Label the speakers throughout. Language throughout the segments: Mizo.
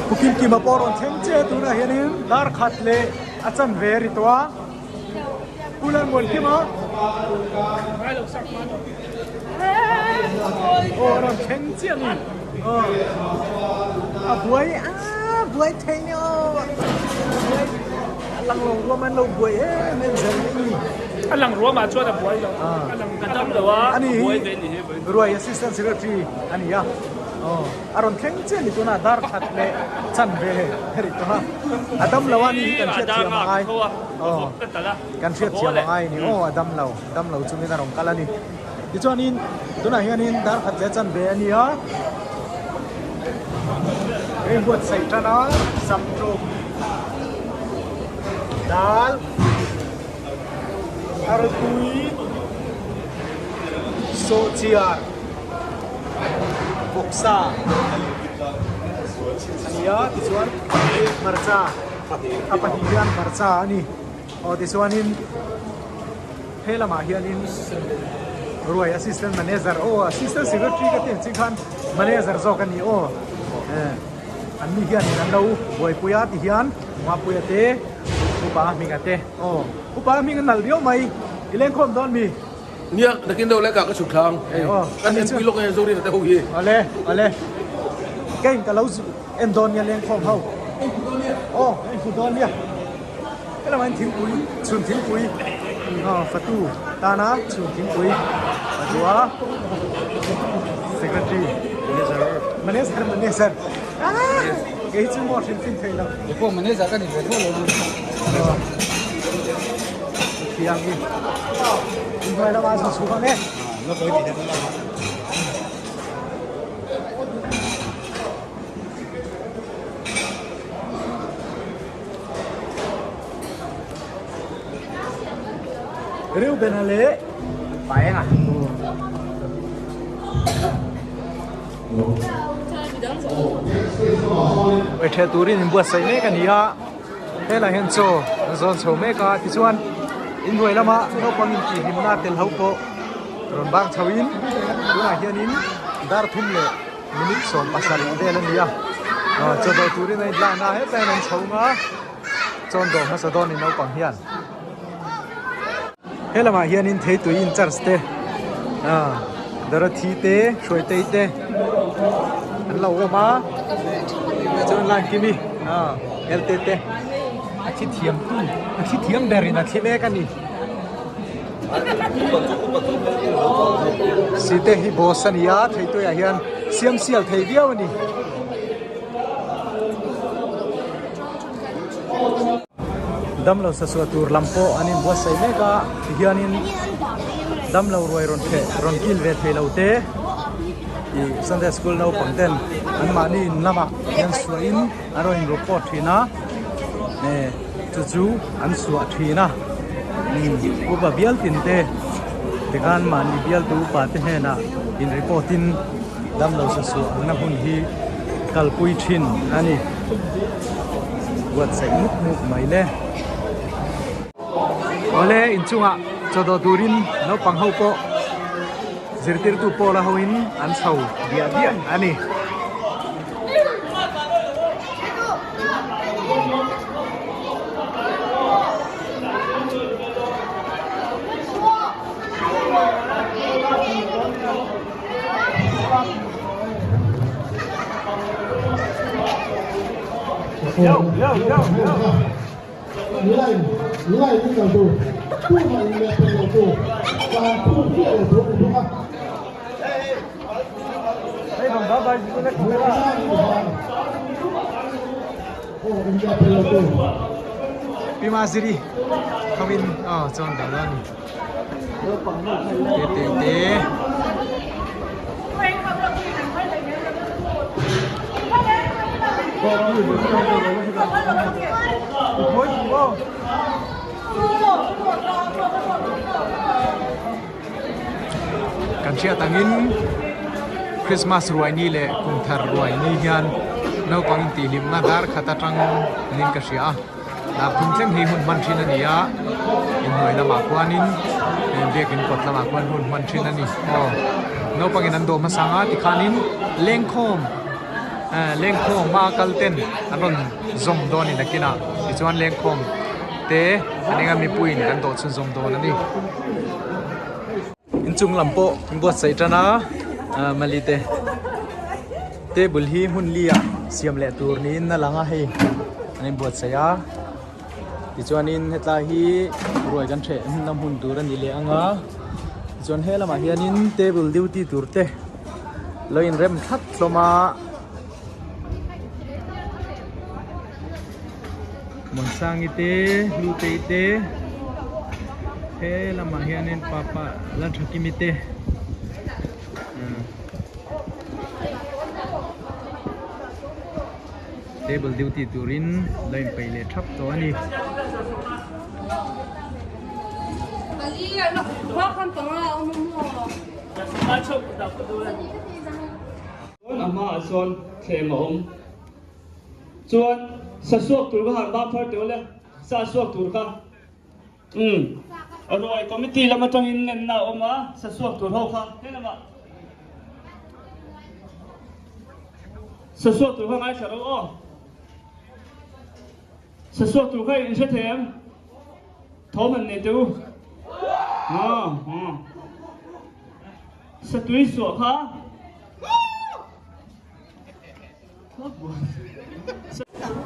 Speaker 1: Pu Kimkima pawh rawn thleng chiah a tunah hianin dar khat leh a chanve a ri tawh a. Pu Lalmuankima aw a rawn thleng chiah a ni. Aw a buai a buai thei nia aw a lang lo ruam an lo buai em em zel mai ni.
Speaker 2: A lang ruamah chuan a buai lo. A lang
Speaker 3: ka dam lo a
Speaker 1: a
Speaker 3: buai ve ni he.
Speaker 1: Ruai Assistant Secretary a ni a. Aw a rawn thleng chiah ni tunah dar khat leh chan ve rih tawh a. A dam lo a ni hi kan hriat thiam a ngai. Aw kan hriat thiam a ngai a ni. Aw a dam lo dam lo chungin a rawn kal a ni. Tichuanin tunah hianin dar khat leh chan ve a ni a. Hei buatsaih tan a sam tluk dal. Artui sawhchiar vawksa a ni a tichuan hmarcha a pahnih hian hmarcha a ni aw tichuanin he lamah hianin ruai assistant manager aw assistant secretary ka tih ang chi khan manager zawk a ni aw an ni hianin an lo buaipui a tihian Mapuia te Upa Hminga te aw Upa Hminga nalh riau mai i lengkhawm dawn mi?
Speaker 4: Nia nakin deuh leka ka chhuk thlang hei kan enpui lawk e Zorina te ho hi.
Speaker 1: Awle awle kei ka lo en dawn nia lengkhawm ho aw ka en fu dawn nia helamah hian thingpui chhun thingpui aw fatu tana chhun thingpui a duh a secretary manager manager. Kei chu maw hrilh fin thei lo.
Speaker 5: Kei pawh manager ka ni ve tho lo.
Speaker 1: Thiang hi. Inhnuai lamah a chhuk ang e. Reuben-a leh Paenga. Ṭhiah turin inbuatsaih mek a ni a helaiah hian chaw an zawn chho mek a tichuan inhnuai lama naupang intihhlimna tel ho pawh rawn bang chhoin tunah hianin dar thum leh minute 17 vel a ni a chaw dawh turin a inlan a hetlai hian an chho ang a chaw an dawh hmasa dawn a ni naupang hian. He lamah hianin theitui in charge te ah Dorothy te Hruaitei te an lo awm a chuan line kimi ah Elte te a thi thiam tu a thi thiam berin a thi mek a ni Site hi boss a ni a theituiah hian siam sial thei viau a ni. Damlo sasuah tur lam pawh an inbuatsaih mek a tihianin damlo ruai rawn theh rawn kil ve thei lo te ih Sunday school naupang ten anmahni in lamah hian suahin an rawn in report thin a eh chu chu an suah thin a upa bial tin te tikhan mahni bialtu upa te hnenah in report in damlo sasuah na hun hi kalpui thin a ni. Buatsaih mup mup mai le. Awle inchungah chaw dawh turin naupang ho pawh zirtirtu pawla hoin an chho diah diah a ni. Pi Maziri hovin aw chuan dah dawn a ni. Te te te. Kan hriat angin Christmas ruai ni leh kum thar ruai ni hian naupang intihhlimna dar khat atang niin ka hria a. Hnah phun thleng hi hun hman thin a ni a, inhnuai lamah khuanin biakin kawt lamah khuan hun hman thin a ni. Aw, naupangin an dawh hmasa ang a tikhanin lengkhawm. Lengkhawm hma kal ten an rawn zawm dawn a ni nakinah tichuan lengkhawm te an enga mipuiin kan dawh chhunzawm dawn a ni. Inchung lam pawh an buatsaih tan a mali te table hi hmun li ah siam leh tur niin a lang a hei an inbuatsaih a tichuanin hetlai hi ruai kan hreh na hmun tur a ni leh ang a tichuan he lamah hianin table duty tur te lo inrem thlap hlawm a. Muansangi te Hlutei te he lamah hianin papa Lalthakimi te table duty turin lo inpeih leh thap tawh a ni.
Speaker 3: A hmaah chuan thlem a awm. Chuan sa suak tur kha han bak phar teuh le, sa suak tur kha. Umm, ruai committee lam atangin ngenna a awm a, sa suak tur ho kha he lamah sa suak tur kha ngaithla rawh aw. Sa suak tur kha in hre thei em? Thawm han nei teh u. Haa haa. Satui suah kha.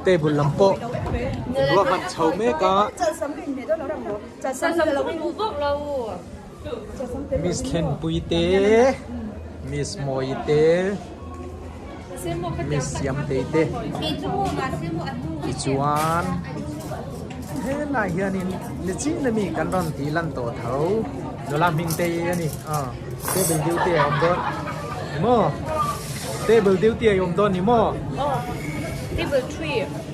Speaker 1: Table lam pawh ruahman chho mek a. Miss Thlenpui te, Miss Mawi te, Miss Siamtei te tichuan helai hianin nichin ami kan rawn tih lan tawh tho nula hming te a ni table duty a awm dawn ni maw table duty a awm dawn ni maw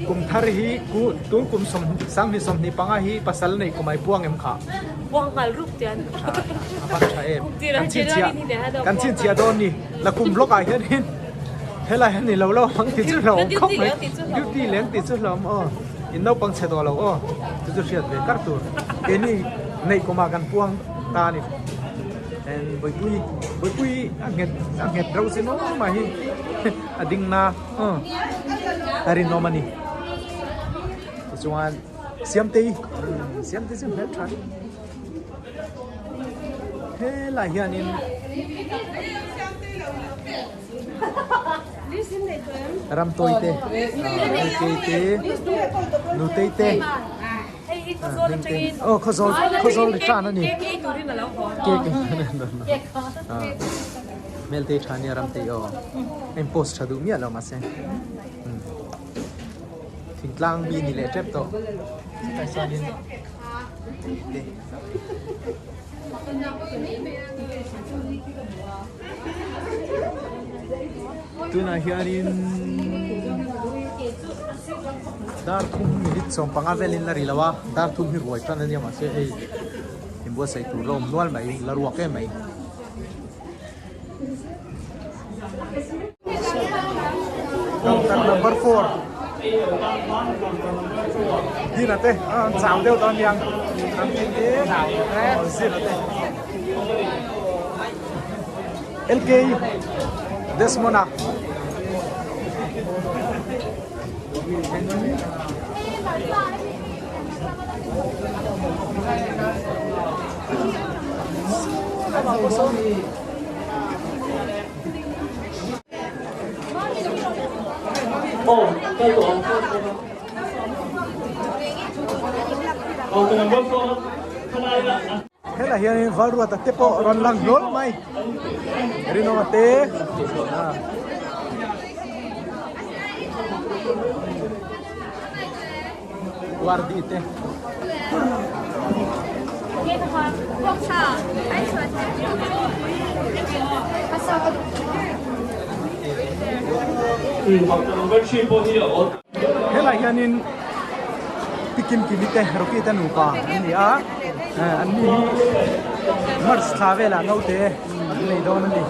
Speaker 1: kum thar hi tun kum 2025 hi pasal nei kum ai puang em kha.
Speaker 6: Buang nghal rup tian.
Speaker 1: Tha a van tha em. Kan chhinchhiah kan chhinchhiah dawn ni. La kum block ah hianin helai hian ni lo lo ang ti chu hlauhawm khawp mai. Duty leng ti chu hlauhawm aw. In naupang chhe tawh lo aw. Chu chu hriat ve kar tur. Keini neih kumah kan puang ta a ni. And Bawihpui Bawihpui a nghet a nghet reuh sin aw mah hi a ding na aw a rinawm a ni. Tichuan. Siamtei Siamtei chu hmel tha helai hianin ramtawi te Nutei te Nutei te aw khawzawl khawzawl ri tan a ni cake hmel te tha ania ramtei aw a in post tha duh miah lo mahse. Thingtlang mi ni leh tep tawh chutah chuanin te tunah hianin dar thum minute 15 velin la ri lo a dar thum hi ruai tan ania mahse hei inbuatsaih tur la awm nual mai la ruak em mai. Counter number 4 Dina te an chau deuh dawn niang an tin te Zira te LK Desmona Helai hianin Valruata te pawh rawn lang hlawl mai Rinawma te Wardi te. Helai hianin Pikim Kimi te Rocky te nupa an ni a, an ni hi March thla velah naute an nei dawn a ni.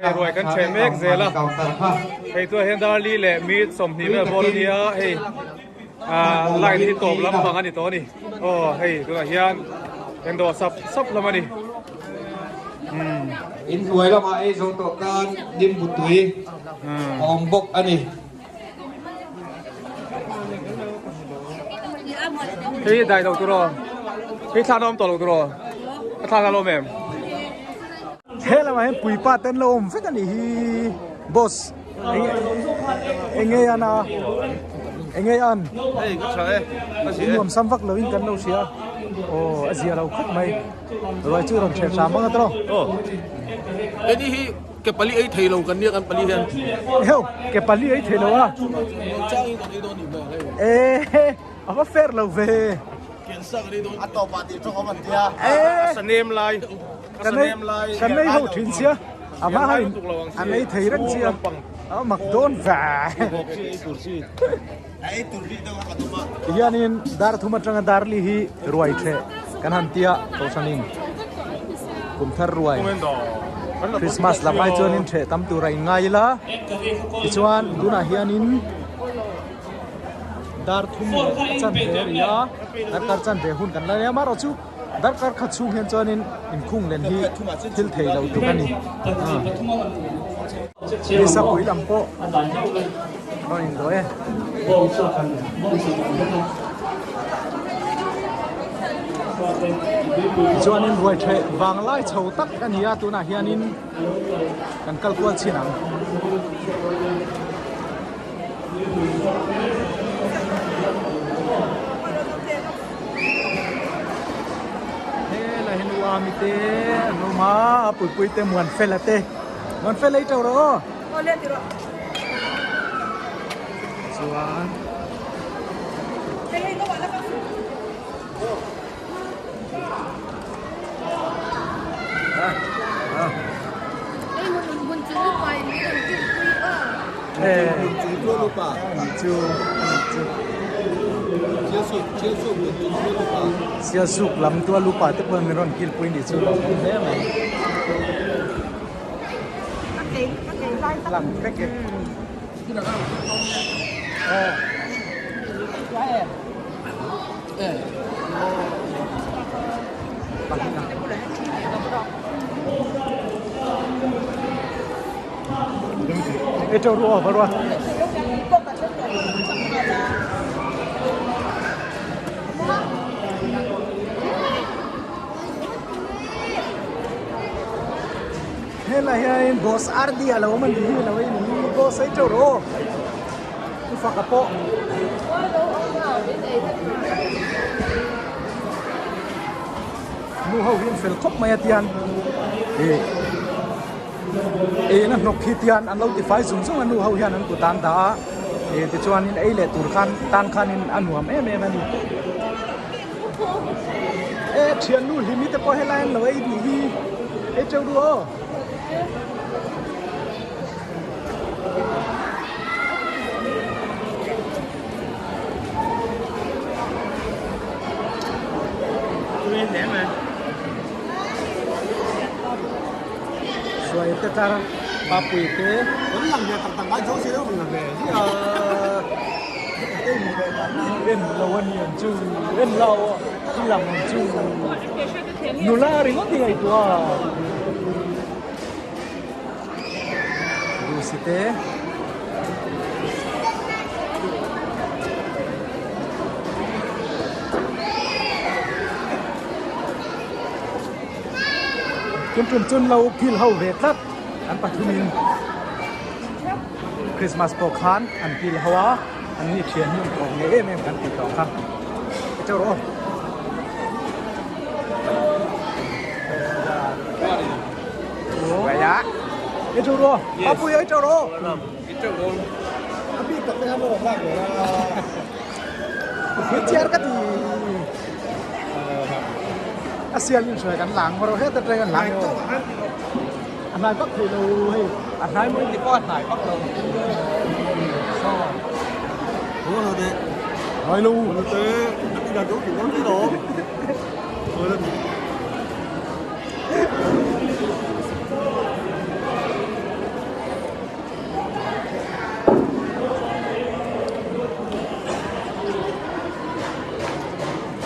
Speaker 7: Hei ruai kan chhe mek zel a, hei chuan hian Darli leh mi 20 vel bawr a nia, hei ah line hi tawp lampang a ni tawh a ni, aw hei tunah hian eng dawh sap sap hlawm a ni umm.
Speaker 5: Inhnuai lamah ei zo tawh tan nimbu tui a awm bawk a ni.
Speaker 7: Hei dai lo tur aw. Hei thla na awm tawh lo tur aw. A thla na lo awm em?
Speaker 1: He lamah hian puipa te an lo awm vek a nih hi boss enge an a enge an
Speaker 4: Hei ka tha e ka zia e.
Speaker 1: Nuam sam vak lo in kan lo hria aw a zia lo khawp mai. Ruai chu rawn ṭhian hram ang a tawh.
Speaker 4: Aw. Keini hi ke pali ei thei lo kan nia kan pali hian.
Speaker 1: Heo, ke pali ei thei lo a.
Speaker 4: Changin kan ei dawn nih hmel hei.
Speaker 1: Eh, a va fair lo ve.
Speaker 4: Kensa kan ei dawn.
Speaker 8: A tawpah tih tawk awm an tia.
Speaker 1: Eh.
Speaker 7: A sanem lai. A sanem lai.
Speaker 1: Kan ei ho thin sia. A va hain an ei thei reng sia. A mak dawn ve. Tihianin dar thum atanga dar li hi ruai theh kan han tia kohhranin kum thar ruai Christmas lam ai chuanin theh tam tur a inngai ila tichuan tunah hianin dar thum leh chanve a ri a darkar chanve hun kan la nei a amaherawhchu darkar khat chhung hian chuanin inkhung len hi thil thei lo tuk a ni. Nisapui lam pawh rawn indawh e. Tichuanin ruai ṭheh vanglai chho tak a ni a, tunah hianin kan kal kual chhin ang. Helai hian u Ami te an awm a, a puipui te Muanfela te. Muanfela i ṭo rawh aw.
Speaker 6: Aw le ti rawh.
Speaker 1: Chuan.
Speaker 6: Hei hei ka la ka. Hei mun mun chu lu pa in mun chu pui a.
Speaker 1: Eh.
Speaker 8: Mun chu lu pa.
Speaker 1: Ni chu ni chu. Sialsuk lam tua lupa te pawh min rawn kilpui ni chu lo awm hle mai. Lang vek e. E teu ruo va ruo. Helai hian boss RD a lo awm a ni hi lo ei ni hi boss ei teuh rawh aw u faka pawh. Nu ho hi an fel khawp mai a tian ih Ei na hnawk hi tian an lo tifai zung zung a nu ho hian an kut an dah a ih tichuanin ei leh tur khan tan khanin a nuam em em a ni e thiannu hlimi te pawh helai an lo ei duh hi ei teuh duh aw. Suai te tar Papui te en lo a ni ang chu en lo a lang ang chu nula ringawt hi ngaihtuah a Lucy te. Tun tum chun lo kil ho ve tlat an pathumin Christmas pawh khan an kil ho a an ni thian hi an kawm ngei em em kan tih tawh kha chau rawh aw chau rawh Papui ei chau rawh a bik tak te khan rawh lak ve a chiar ka ti. A sial in hruai kan lang maw heta tang an lang a hnai vak thei lo hei a hnai mawi ti pawh a hnai vak lo so hnai lo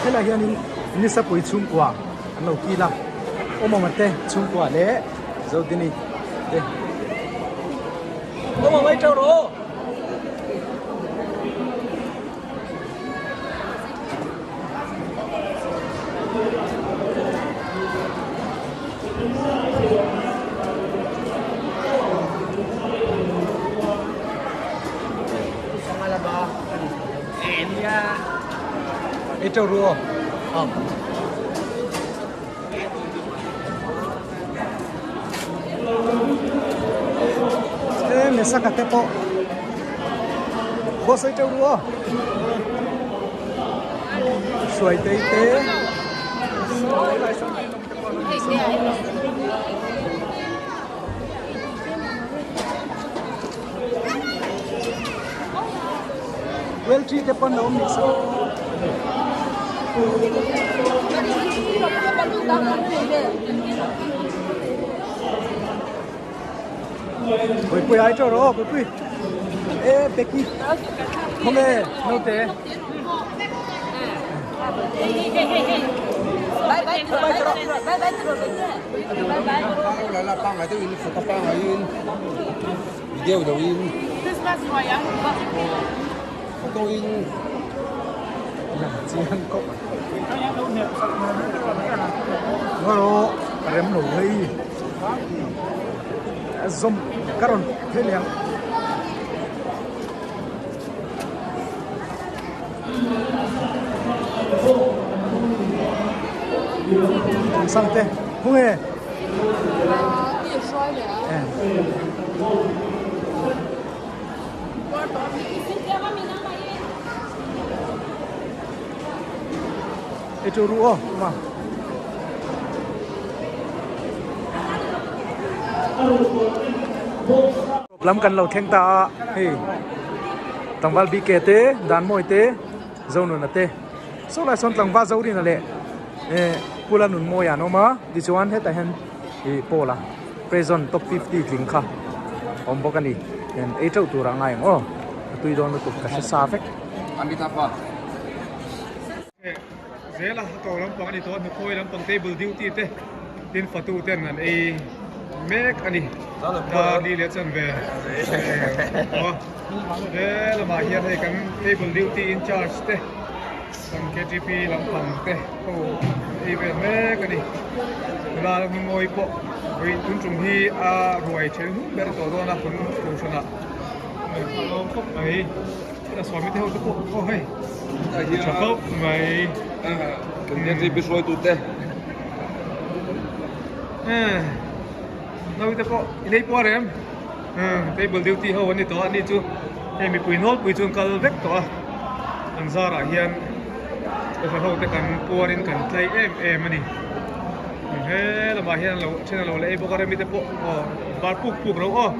Speaker 1: Helai hianin Nisapui chhungkua an lo kil a, Awmawma te chhungkua leh Zodini te. Awm ang ei teuh rawh aw. Ei teuh ru aw. Aw. He Mesaka te pawh buatsaih teuh ru aw Hruaitei te Well tree te pawn a awm nih saw. Puipui ai teuh rawh aw Puipui. E Becky. Khawnge naute.
Speaker 4: Video deuh in photo in
Speaker 1: lang chiang kawp ngaw rem lo hei zawm ka rawn phei leh ang. Sangte khawnge. Ei teuh ruh aw ma. Lam kan lo thleng ta a hei tlangval BK te Danmawi te Zonuna te saw lai sawn tlangval Zorina leh eh Pula Nunmawia an awm a tichuan hetah hian ih Paula present top 50 tling kha a awm bawk a ni ei teuh tur a ngai ang aw a tui dawn lutuk ka hre sa vek.
Speaker 7: Zela a ko lampang a ni tawh a hnukhawi lampang table duty te tin fatu ten an ei mek a ni dar li leh chanve aw he lamah hian hei kan table duty in charge te kan KTP lampang te ho ei vel mek a ni nula hnungawi pawh vawi tun tum hi a ruai then hnung ber tawh dawn a kan kohhranah a lawm khawp mai. A sawmi te ho te pawh aw hei tha khawp mai
Speaker 4: kan KTP hruaitu te
Speaker 7: naute te pawh i lei puar em table duty ho an ni tawh a ni chu hei mipui nawlpui chu an kal vek tawh a an zarah hian kohhran ho te kan puarin kan tlai em em a ni he lamah hian lo then a lo la ei bawk a remi te pawh aw bar puk puk ro aw.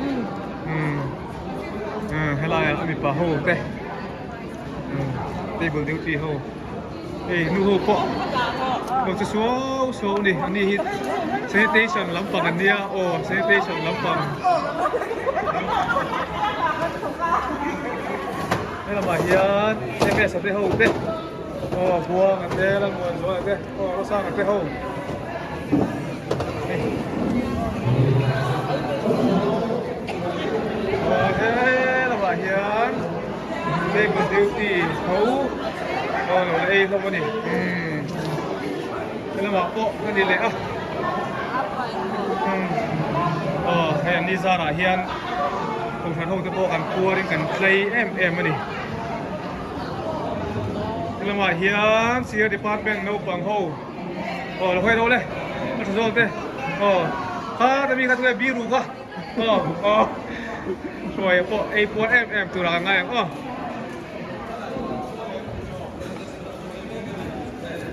Speaker 7: Helai ah mipa ho te table duty ho hei nu ho pawh lo che suau suau a ni ani hi sanitation lampang an nia aw sanitation lampang helamah hian ms a te ho te aw buanga te lalmuanzuala te aw rosanga te ho. He lamah hian table duty tho aw lo la ei hlawm a ni he lamah pawh ka ni leh a aw hei an ni zarah hian kohhran ho te pawh kan puarin kan tlei em em a ni he lamah hian sir department naupang ho. Aw lo hawi lo le a tha zawl te aw kha ta mi kha tunge biru kha aw aw hruaia pawh ei puar em em tur ah ka ngai ang aw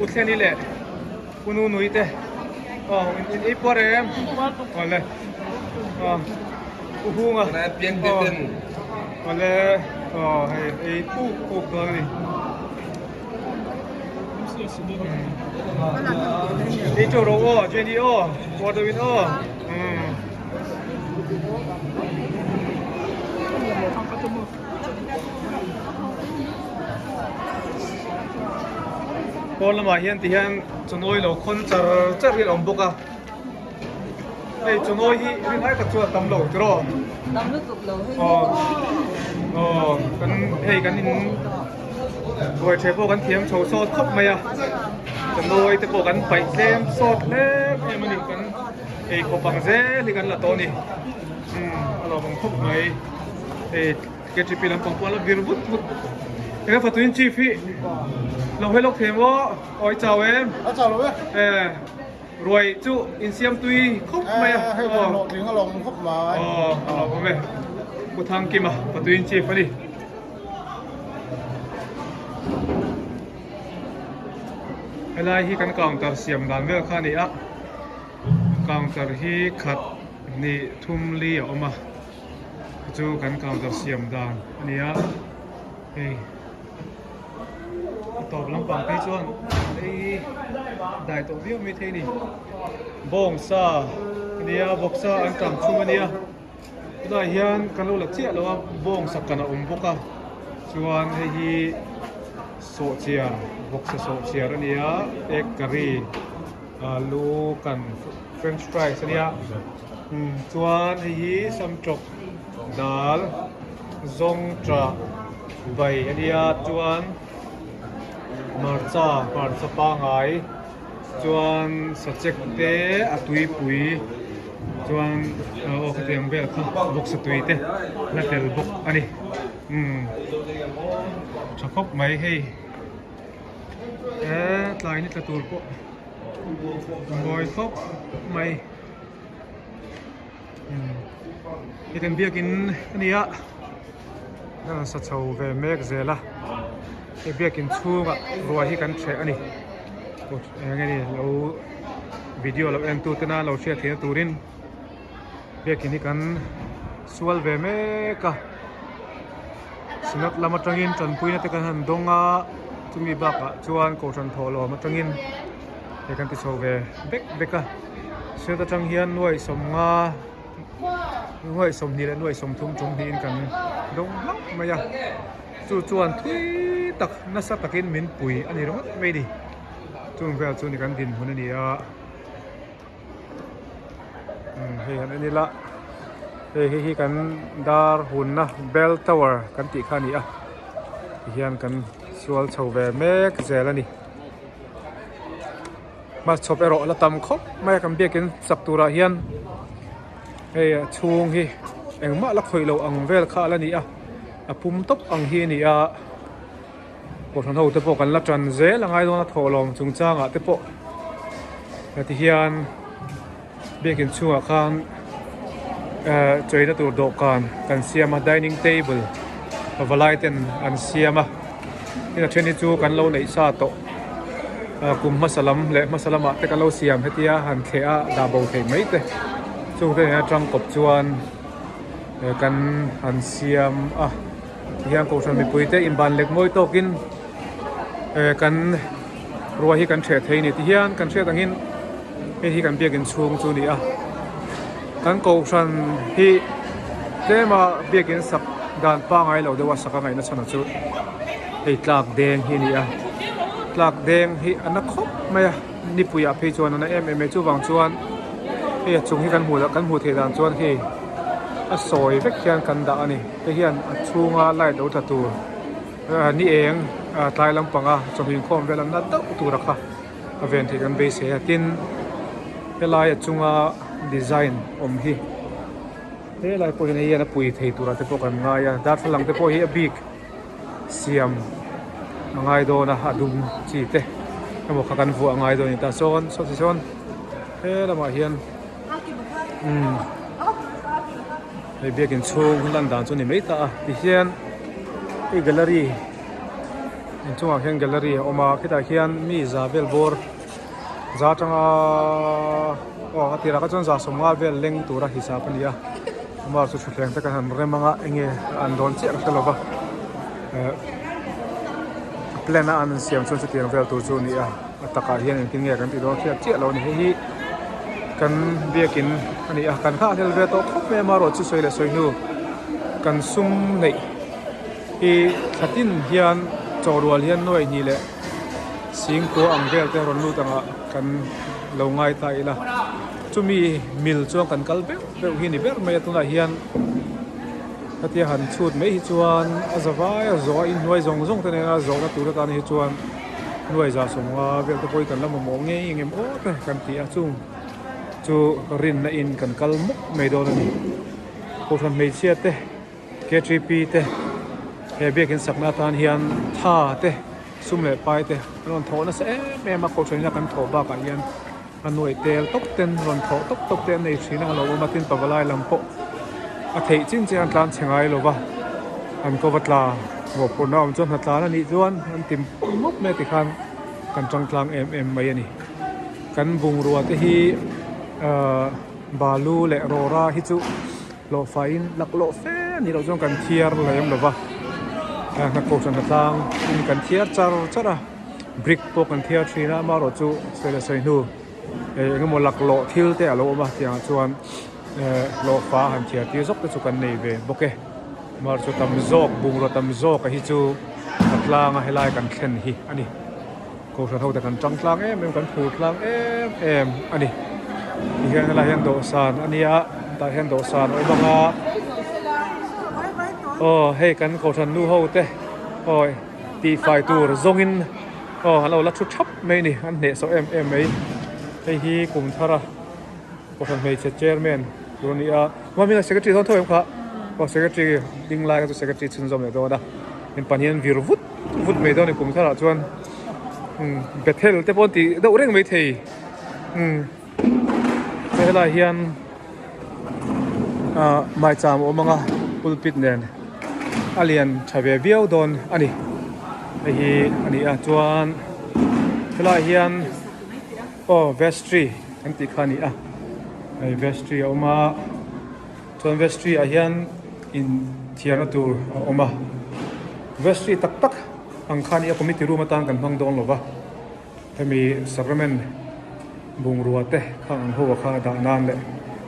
Speaker 7: u thleni leh u nu nui te aw in ei puar em aw le aw u hunga aw aw le aw hei ei puk puk dawn a ni. Ei teuh rawh aw Jenny aw puar deuh in aw Pawn lamah hian ti hian chawnawi lo khawn char char hi a awm bawk a. Hei chawnawi hi rinai tak chuan a tam lo tiraw?
Speaker 9: Tam lutuk lo hei.
Speaker 7: Aw aw kan hei kan in ruai ṭhe pawh kan thiam chho sawt khawp mai a. Chawnawi te pawh kan paih tlem sawt hlem em a ni kan ei khawp ang zel hi kan la tawh a ni. Umm a lawm ang khawp mai. Hei KTP lampang pawh a la vir vut vut. Eng a fatuin chief hi lo hawi lawk thei maw? Aw i chau em?
Speaker 8: A chau lo e.
Speaker 7: Eh ruai chu insiam tui khawp mai a.
Speaker 8: Eh hei kan hlawhtling a lawm khawp mai.
Speaker 7: Aw a lawm awm e. Pu Thangkima fatuin chief a ni. Helai hi kan counter siam dan vel kha a ni a. Counter hi khat hnih thum li a awm a. Chu kan counter siam dan a ni a. Hei a tawp lampang phei chuan ei dai tawh viau mai thei a ni. Bawngsa a nia vawksa an tang chhung a nia tunah hian kan lo la chiah lo a bawngsa kan a awm bawk a chuan hei hi sawhchiar vawksa sawhchiar a nia egg curry alu kan french fries a nia chuan hei hi samtawk dal. Zawng tah bai a nia chuan hmarcha hmarcha pangai chuan sachek te a tuipui chuan aw khatiang vel kha bawksa tui te la tel bawk a ni umm tha khawp mai hei he tlai ni tla tur pawh a mawi khawp mai. Hei kan biakin a ni a a rawn sa chho ve mek zel a hei biakin chhungah ruai hi kan hreh a ni eng nge ni lo video lo en tu tena lo hriat theihna turin biakin hi kan sual ve mek a synod lam atangin tanpuina te kan han dawng a chumi bakah chuan kohhran thawhlawm atangin hei kan ti chho ve vek vek a. Sir atang hian nuai sawmnga nuai 20 leh nuai 30 tum hnihin kan dawng hlauh mai a chu chuan thui tak nasa takin min pui a ni ringawt mai a ni chung vel chu ni kan dinhmun a ni a umm hei han en ila hei hei hi kan dar hunna bell tower kan tih kha a ni a tihian kan sual chho ve mek zel a ni. Hmachhawp erawh la tam khawp mai a kan biakin sak turah hian hei a chhung hi engmah la khawih loh ang vel kha a la ni a a pum tawp ang hi a ni a kohhran ho te pawh kan la tan zel a ngai dawn a thawhlawm chungchangah te pawh heti hian biakin chhungah khan eh cheina tur dawhkan kan siam a dining table pavalai ten an siam a tin a then hi chu kan lo neih sa tawh ah kum hmasa lam leh hmasa lamah te kan lo siam hetia han thleh a dah bo theih mai te chung te nen atang kawp chuan eh kan han siam a tihian kohhran mipui te inban lek mawi tawkin eh kan ruai hi kan hreh thei a ni tihian kan hriat angin hei hi kan biakin chhung chu a ni a kan kohhran hi tlema biakin sak dan pangai lo deuh a sak a ngaihna chhan ah chu hei tlak deng hi a ni a tlak deng hi a na khawp mai a nipui ah phei chuan a na em em mai chuvang chuan hei a chung hi kan hmuh kan hmuh theih dan chuan hei a sawi vek hian kan dah a ni hei hian a chhunga light lo tla tur. Ni eng tlai lampanga chawhming khawm vel an la deuh tur a kha a ven theih kan beisei a tin helai a chunga design awm hi helai pawh hian hei hian a pui thei turah te pawh kan ngai a darthlalang te pawh hi a bik siam a ngai dawn a a dum chi te emaw kha kan vuah a ngai dawn a ni tah sawn saw ti sawn he lamah hian umm hei biakin chhung lan dan chu a ni mai ta a tihian. Hei gallery inchungah khian gallery a awm a khitah khian mi za vel bawr za atanga aw a tirah kha chuan za 50 vel leng tura hisap a ni a amah chu thutthleng te kan han rem anga enge an dawn chiah ka hre lova eh plan a an siam chuan chutiang vel tur chu a ni a a takah hian engtin nge kan tih dawn hriat chiah lo a ni hei hi kan biakin a ni a kan nghahhlel ve tawh khawp mai a amaherawhchu sawi leh sawi hnu kan sum neih hi thla tin hian chaw rual hian nuai hnih leh singkua ang vel te rawn lut angah kan lo ngai ta ila. Chumi mil chuan kan kal beuh beuh hi ni ber mai a tunah hian khatia han chhut mai hi chuan a za vai a zawh a inhnuai zawng zawng te nena zawhna tur atan hi chuan nuai za sawmnga vel te pawh hi kan la mamawh ngei engem aw te kan ti a chung chu rinna in kan kal mawp mai dawn a ni kohhran hmeichhia te K3P te he biakin sakna atan hian tha te sum leh pai te an rawn thawh nasa em em a kohhran ina kan thawh bakah hian a nuaih tel tawp ten rawn thawh tawp tawp te an nei thin a a lo awm a tin pavalai lam pawh a theih chin chiah an tlan chhe ngai lo va an ko va tla mawhphurhna awm chuan hnatlan a nih chuan an ti mawp mai a tikhan kan tang tlang em em mai a ni kan bungrua te hi ahh balu leh rawra hi chu. Hlawhfaiin laklawh fe a nih loh chuan kan thiar lem lo va, hnathawh hran atang in kan thiar char char a, brick pawh kan thiar thin a, amaherawh chu sawi leh sawi hnu eng emaw laklawh thil te a lo awm a tiangah chuan hlawhfa han thiar tir zawk te chu kan nei ve bawk e, amaherawh chu tam zawk bungraw tam zawk a hi chu a tlanga helai kan thlen hi a ni. Kohhran ho te kan tang tlang em em kan phur tlang em em a ni tihian helai hian dawhsan a nia tah hian dawhsan a awm ang a aw hei kan kohhran nu ho te aw tihfai tur zawngin aw an lo la thu thap mai a ni an hnehsawh em em mai hei hi kum thar a kohhran hmeichhe chairman tur a ni a hma secretary dawn tho em kha aw secretary ding lai kha chu secretary chhunzawm leh dawn a. In pan hian vir vut vut mai dawn a ni kum tharah chuan umm Bethel te pawh an tih deuh reng maithei umm helaiah hian ah maicham a awm ang a pulpit nen a lian tha ve viau dawn a ni hei hi a ni a chuan helaiah hian aw vestry an tih kha a ni a hei vestry a awm a. Chuan vestry ah hian in thiarna tur a awm a, vestry tak tak ang khan i a committee room atan kan hmang dawn lo va, hemi sacrament bungrua te khang ang ho ah kha dah nan leh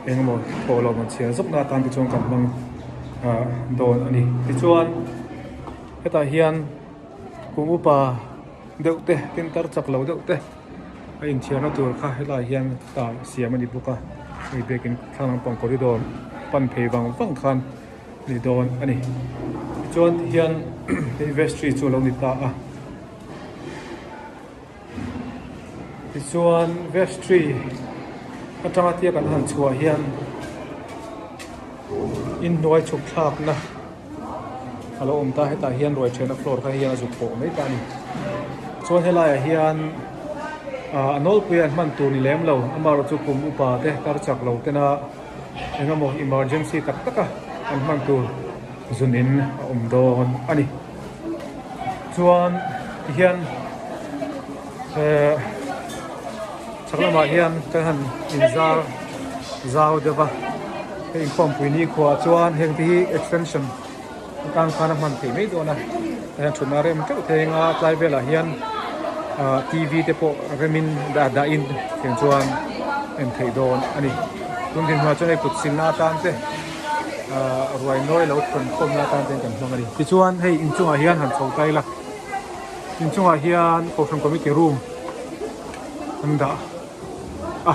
Speaker 7: eng emaw thawh lo man chhiar zawk na atan te chuan kan hmang ah dawn a ni. Tichuan hetah hian kum upa deuh te tin tar chak lo deuh te. A inthiarna tur kha helaiah hian tar siam a ni bawk a hei biakin thlang lampang corridor pan phei vang vang khan a ni dawn a ni tichuan tihian hei vestry chu a lo ni ta a tichuan vestry atanga tia kan han chhuah hian inhnuai chhuk thlakna. A lo awm ta hetah hian ruai thehna floor kha hian a zuk pawh mai ta a ni chuan helaiah hian ah a nawlpui an hman tur ni lem lo amaherawhchu kum upa te kar chak lo tena eng emaw emergency tak tak a an hman tur zun in a awm dawn a ni chuan tihian eh chhak lamah hian kan han inzar zau deuh a hei inkhawmpui nikhua chuan heng te hi extension atan khan a hman theih mai dawn a tah hian thutna rem teuh thei anga tlai velah hian ah t v te pawh remin dah dahin tiang chuan en theih dawn a ni tun dinhmunah chuan hei kut silna atan te ah ruai nawi lo thawn khawmna atan te kan hmang a ni tichuan hei inchungah hian han chho ta ila inchungah hian kohhran committee room an dah a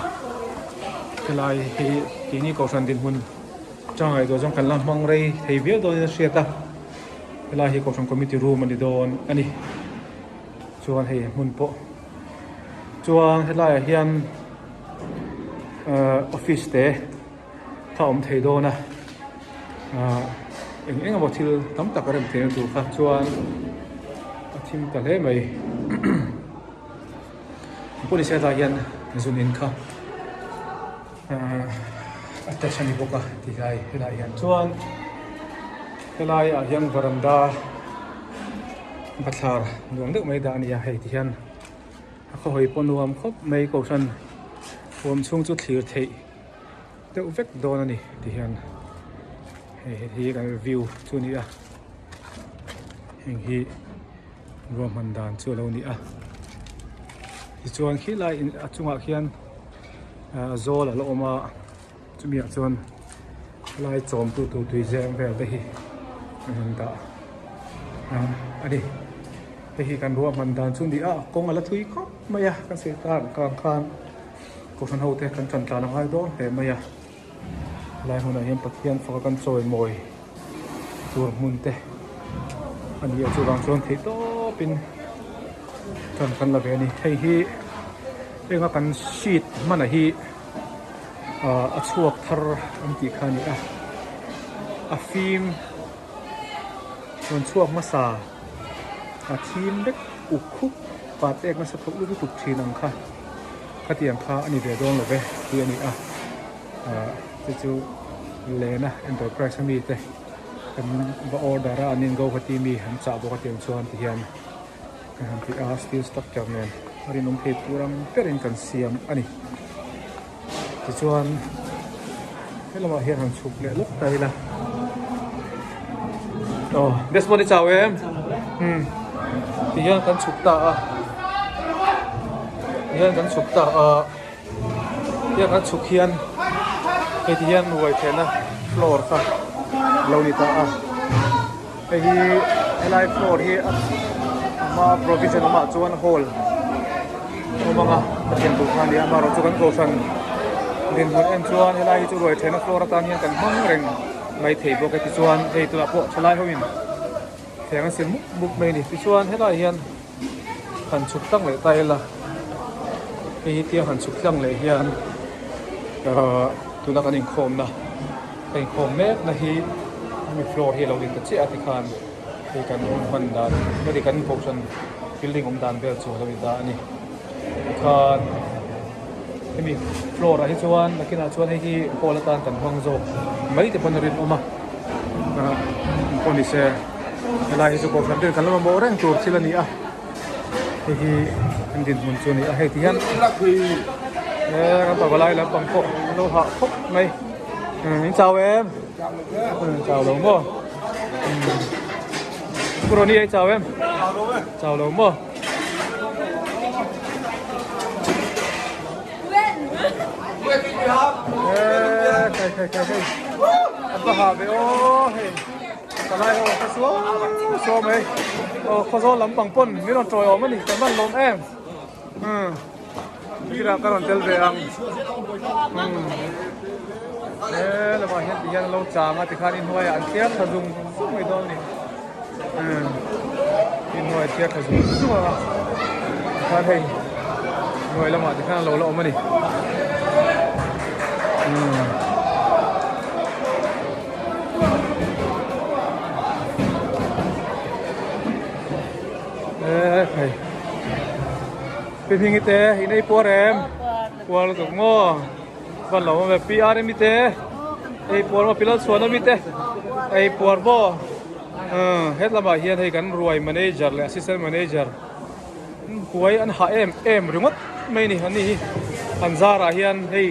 Speaker 7: helai hi keini kohhran dinhmun tang ngaihtuah chuan kan la hmang rei thei viau dawnin a hriat a helai hi kohhran committee room a ni dawn a ni chuan hei hmun pawh chuan helaiah hian ahh office te kha a awm thei dawn a ahh eng eng emaw thil tam tak a rem theihna tur kha chuan a thim ta hle mai. Police hetlai hian zun in kha ahh attach a ni bawk a tihlai helai hian chuan helai ah hian varanda bathlar nuam deuh mai dah a ni a hei ti hian a khawhawi pawh nuam khawp mai kohhran huam chhung chu thlir theih deuh vek dawn a ni ti hian hei hi kan view chu a ni a heng hi. Ruahman dan chu a lo ni a tichuan khilai in a chungah khian ah zawl a la awm a chumi ah chuan helai chawm tu tur tui zeng vel te hi an rawn dah a ni hei hi kan ruahman dan chu a ni a kawng a la thui khawp mai a kan sir kar kang khan. Kohhran ho te kan tan tlan a ngai dawn hle mai a, helai hmunah hian Pathian faka kan chawimawi tur hmun te a ni a chuvang chuan theih tawpin tan kan la ve a ni. Hei hi enga kan sheet hmana hi ah a chhuak thar an tih kha a ni a, a fim rawn chhuak hmasa a thim vek uk khup pat ek nasa thawk lutuk thin ang kha. Khatiang kha a ni ve dawn lo ve tih a ni a, ah chu chu Lena Enterprise a mite kan va order a an in Guwahati mi an chah bawk a tiang chuan ti hian kan han ti a steel structure nen a rinawm thei tur ang berin kan siam a ni. Tichuan he lamah hian han chhuk leh lawk ta ila aw Desmond i chau em umm ti hian kan chhuk ta a ti hian kan chhuk ta a tiang kan chhuk hian hei ti hian ruai thehna floor kha a lo ni ta a hei hi helai floor hi a hma provision awmah chuan hall awm ang a a thian tur kha a ni a amaherawhchu kan kohhran dinhmun en chuan helai hi chu ruai thehna floor atan hian kan hmang reng mai thei bawk e tichuan hei tunah pawh thalai ho in thleng a sil mup mup mai a ni tichuan helai hian han chhuk tlang leh ta ila hei hi tiang han chhuk tlang leh hian ahh tuna kan inkhawmna ka inkhawm mek na hi hemi floor hi a lo din ta chiah a tikhan hei kan hman dan heti kan kohhran building awm dan vel chu a lo in ta a ni tikhan hemi floor ah hi chuan nakinah chuan hei hi hall atan kan hmang zawk mai te pawn a rinawm a ah pawh ni se. Helai hi chu kohhran ten kan la mamawh reng tur thil a ni a, hei hi an dinhmun chu a ni a, hei ti hian he kan pavalai lampang pawh an lo hah khawp mai in chau em chau lo maw Pu Ronnie ei chau em chau lo maw. Hei hei hei hei an va hah ve aw hei. Palai ho ka suau suau mai aw khawzawl lampang pawn min rawn tawi awm a ni kan van lawm em umm tirah ka rawn tel ve ang umm he lamah hian ti hian an lo chang a tikhan inhnuaiah an thliar thla zung zung mai dawn a ni umm inhnuai thliar thla zung zung ang a tikhan hei hnuai lamah tikhan an lo la awm a ni umm. Hei Pi Hmingi te in ei puar em puar lutuk maw van lo awm ve Pi Aremi te ei puar maw Pi Lalchhuana mi te ei puar maw het lamah hian hei kan ruai manager leh assistant manager huai an hah em em ringawt mai a ni an ni hi an zarah hian hei.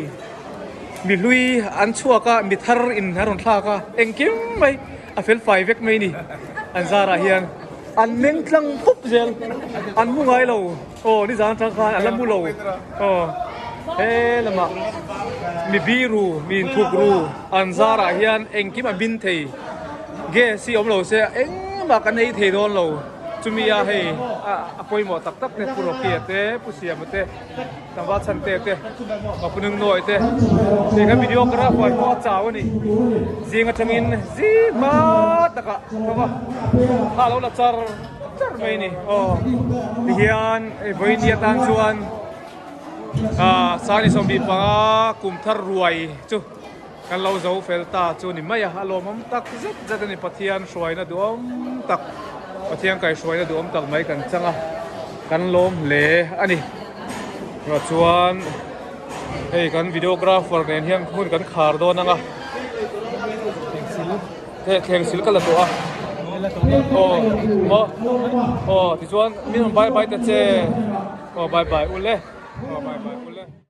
Speaker 7: Mi hlui an chhuak a, mi thar in a rawn thlak a, engkim mai a fel fai vek mai ni. An zarah hian an meng tlang pup zel, an mu ngai lo, aw nizan atang khan an la mu lo, aw he lamah mi biru, mi inthuk ru an zarah hian engkim a bin thei, gas hi awm lo se engmah kan ei thei dawn lo, chumi a hei a pawimawh tak tak te Pu Rocky-a te, Pu Siama te. Tlangval chhan te te ka punung nawi te hei kan videographer pawh a chau a ni zing atangin zing hma takah ka va kha lo la char char mai a ni aw tihian hei vawiin atan chuan ah sani 25 kum thar ruai chu kan lo zo fel ta chu ni mai a a lawmawm tak zet zet a ni Pathian hruaina duhawm tak Pathian kaihhruaina duhawm tak mai kan chang a kan lawm hle a ni tah chuan hei kan videographer nen hian hmun kan khar dawn ang a thleng sil ka la tawh a aw maw aw tichuan min rawn bye bye ta che aw bye bye ule aw bye bye ule.